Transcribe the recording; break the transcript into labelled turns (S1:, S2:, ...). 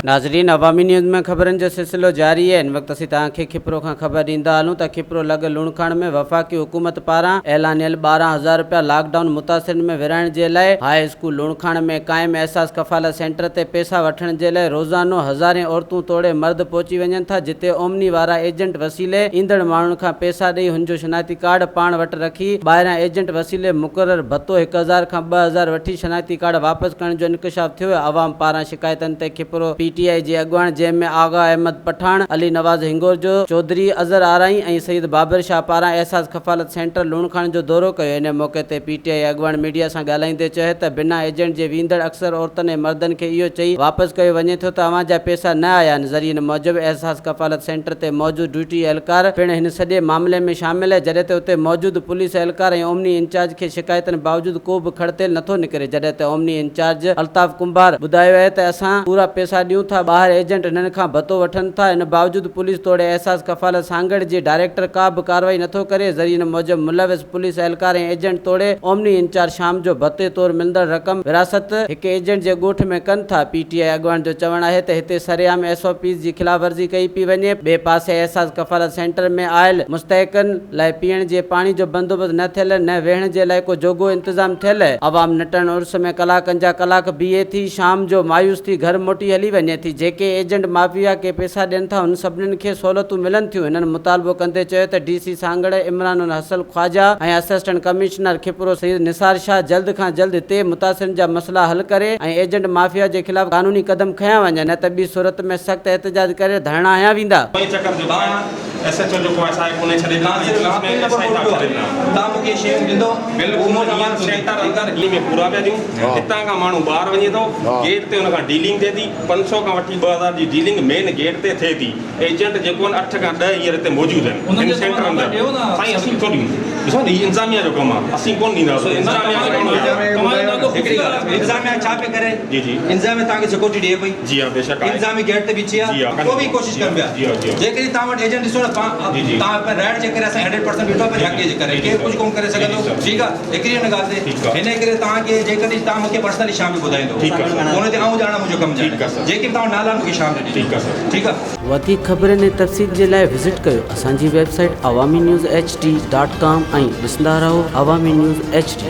S1: ناظرين عوامي نيوز ۾ خبرن جو سلسلو جاري آهي هن وقت اسين توهان کي کپرو کان خبر ڏيندا هلون ته کپرو لڳ لوڻکاڻ ۾ وفاقي حڪومت پاران اعلانيل 12 هزار رپيا لاڪ ڊائون متاثرين ۾ ورهائڻ جي لاء هاء اسڪول لوڻکاڻ ۾ قائم احساس ڪفالت سينٽر تي پيسا وٺڻ جي لاء روزانو هزارين عورتون توڙي مرد پهچي وڃن ٿا جتي اومني وارا ايجنٽ وسيلي ايندڙ ماڻهن کان پيسا ڏئي هن جو شناختي ڪارڊ پاڻ وٽ رکي ٻاهريان ايجنٽ وسيلي مقرر ڀتو 1000 کان 2000 وٺي شناختي ڪارڊ واپس ڪرڻ جو انڪشاف ٿيو عوام پاران شڪايتن تي کپرو پي ٽي آء جي اڳواڻ جنهن ۾ آغا احمد پٺاڻ، علي نواز هنگورجو، چوڌري اظهر آرائين ۽ سيد بابر شاهه پاران احساس ڪفالت سينٽر لوڻکاڻ جو دورو ڪيو ان موقعي تي پي ٽي آء اڳواڻ ميڊيا سان ڳالهائيندي چيو ته بنا ايجنٽ جي ويندڙ اڪثر عورتن ۽ مردن کي اهو چئي واپس ڪيو وڃي ٿو ته اوهان جا پيسا نه آيا آهن ذريعن موجب احساس ڪفالت سينٽر تي موجود ڊيوٽي اهلڪار پڻ هن سڄي معاملي ۾ شامل آهي جڏهن ته اتي موجود پوليس اهلڪار ۽ اومني انچارج کي شڪايتن باوجود ڪو به کڙ تيل نٿو نڪري جڏهن ته اومني انچارج الطاف ڪنڀار ٻڌايو آهي ته اسان پورا پيسا ڏيون ٿا ٻاهر ايجنٽ هنن کان ڀتو وٺن ٿا ان باوجود پوليس توڙي احساس ڪفالت سانگهڙ جي ڊائريڪٽر ڪا به ڪارروائي نٿو ڪري ذريعن موجب ملوث پوليس اهلڪار ۽ ايجنٽ توڙي اومني انچارج شام جو ڀتي طور ملندڙ رقم ورهاست هڪ ايجنٽ جي ڳوٺ ۾ ڪن ٿا پي ٽي آء اڳواڻ جو چوڻ آهي ته هتي سرعام ايس او پيز جي خلاف ورزي ڪئي پئي وڃي ٻئي پاسي احساس ڪفالت سينٽر ۾ آيل مستحقن لاء پيئڻ جي پاڻي جو بندوبست نه ٿيل، نه ويهڻ جي لاء ڪو جوڳو انتظام ٿيل. عوام نٽهڻ عرس ۾ ڪلاڪن جا ڪلاڪ بيهي ٿي، شام جو مايوس ٿي گهر موٽي هلي وڃي ٿي. جيڪي ايجنٽ مافيا کي پئسا ڏين ٿا، انهن سڀني کي سهولتون ملن ٿيون. هنن مطالبو ڪندي چيو ته D C Sanghar Imran ul Hasan Khawaja ۽ assistant commissioner Khipro Syed Nisar Shah جلد کان جلد هتي متاثرين جا مسئلا حل ڪري ۽ ايجنٽ مافيا جي خلاف قانوني قدم کنيا وڃن نه ته ٻي صورت ۾ سخت احتجاج ڪري ڌرڻا هنيا ويندا.
S2: ايس ايڇ او جيڪو آهي صاحب انهي ڇڏي ڏنا ۽ پوليس ۾ ايس I صاحب ڇڏي ڏنا.
S3: تان مون کي شيون ڏيندو
S2: بلڪل هينئر سينٽر اندر هي ۾ پورا پيا ڏيون هتان کان ماڻهو ٻاهر وڃي ٿو گيٽ تي ان کان ڊيلنگ ٿئي ٿي 500 کان وٺي 2000 جي ڊيلنگ مين گيٽ تي ٿئي ٿي ايجنٽ جيڪو آهن اٺ کان ڏهه هينئر هتي موجود آهن هن سينٽر اندر سائين اسين ڇو ڏيون ڏسو نه هي انتظاميا جو ڪم آهي اسين ڪون ڏينداسون انتظاميا جو ڪم آهي
S3: هڪڙي ڳالهه انتظاميا ڇا پئي ڪري
S2: جي جي
S3: انتظاميا توهان کي سيڪورٽي ڏئي پئي
S2: جي ها بيشڪ آهي
S3: انتظامي گيٽ تي بيٺي
S2: جي
S3: آ
S2: ها
S3: پوء به ڪوشش ڪن پيا
S2: جي ها جي ها
S3: جيڪڏهن توهان وٽ ايجنٽ ڏسو نه
S2: جي جي
S3: توهان پنهنجي رائيٽ جي ڪري اسان 100% بيٺو آ پنهنجي حق جي ڪري ڪير ڪجهه ڪونه ڪري سگهندو ٺيڪ آ هڪڙي هن ڳالهه تي
S2: ٺيڪ آ
S3: هن ڪري توهان کي جيڪڏهن توهان مونکي پرسنلي شام جو ٻڌائيندو
S2: ٺيڪ آ سر
S3: ان تي آئون ڄاڻان منهنجو ڪم
S2: ٺيڪ آ
S3: ڄاڻي
S2: سر
S3: جيڪي به توهان وٽ نالا آهن مونکي شام جو ڏجو
S2: ٺيڪ آ سر
S3: ٺيڪ آ.
S1: وڌيڪ خبرن ۽ تفصيل جي لاء وزٽ ڪيو اسان جي website Awami news H D dot com ۽ ڏسندا رهو عوامي نيوز ايڇ ڊي.